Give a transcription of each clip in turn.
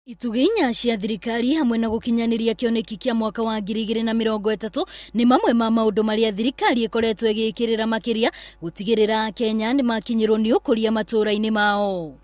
Itugĩ inya cia thirikari hamwe na gũkinyanĩria kĩoneki kĩa mwaka wa 2030 nĩ mamwe ma maũndũ marĩa thirikari ĩkoretwo ĩgĩkĩrĩra makĩria gũtigĩrĩra Kenya nĩ makinyĩrwo nĩ ũkũria matũũra-inĩ mao.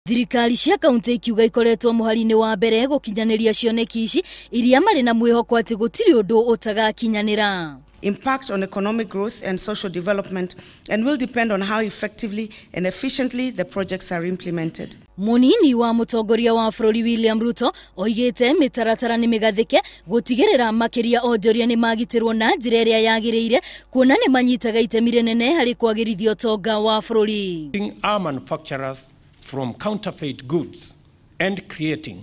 Thirikari cia kaunti ikiuga ikoretwo mũhari-inĩ wa mbere gũkinyanĩria cioneki ici iria marĩ na mwĩhoko atĩ gũtirĩ ũndũ ũtagakinyanĩra. Impact on economic growth and social development and will depend on how effectively and efficiently the projects are implemented. Munini wa mũtongoria wa bũrũri William Ruto oigĩte mĩtaratara nĩ mĩgathĩke gũtigĩrĩra makĩria onjoria nĩ magitĩrwo na njĩra ĩrĩa yagĩrĩire kuona nĩ manyitaga itemi rĩnene harĩ kwagĩrithia ũtonga wa bũrũri. Our manufacturers from counterfeit goods and creating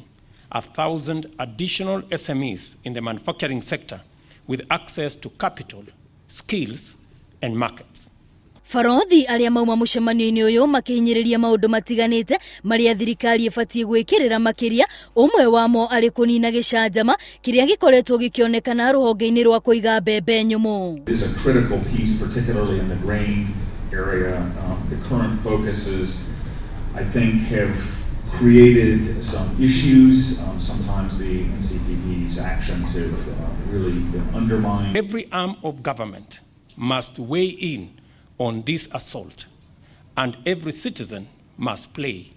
1,000 additional SMEs in the manufacturing sector with access to capital, skills and markets. Barothi arĩa mauma mũcemanio-inĩ ũyũ makĩhinyĩrĩria maũndũ matiganĩte marĩa thirikari ĩbatiĩ gwĩkĩrĩra makĩria, ũmwe wamo arĩ kũnina gĩcanjama kĩrĩa gĩkoretwo gĩkĩonekana rũhonge-inĩ rwa kũiga mbembe nyũmũ. It is a critical piece, particularly in the grain area. The current focuses, I think, have created some issues. Sometimes the NCPB's actions have really been undermined. Every arm of government must weigh in on this assault, and every citizen must play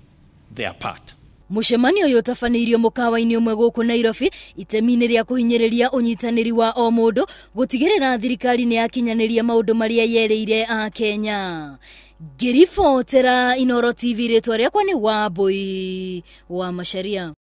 their part. Mũcemanio ũyũ ũtabanĩirio mũkawa-inĩ ũmwe gũkũ Nairobi itemi-inĩ rĩa kũhinyĩrĩria ũnyitanĩri wa o mũndũ gũtigĩrĩra thirikari nĩ yakinyanĩria maũndũ marĩa yerĩire Akenya. Ngĩribotera Inooro TV, rĩtwa rĩakwa nĩ Wambui wa Macharia.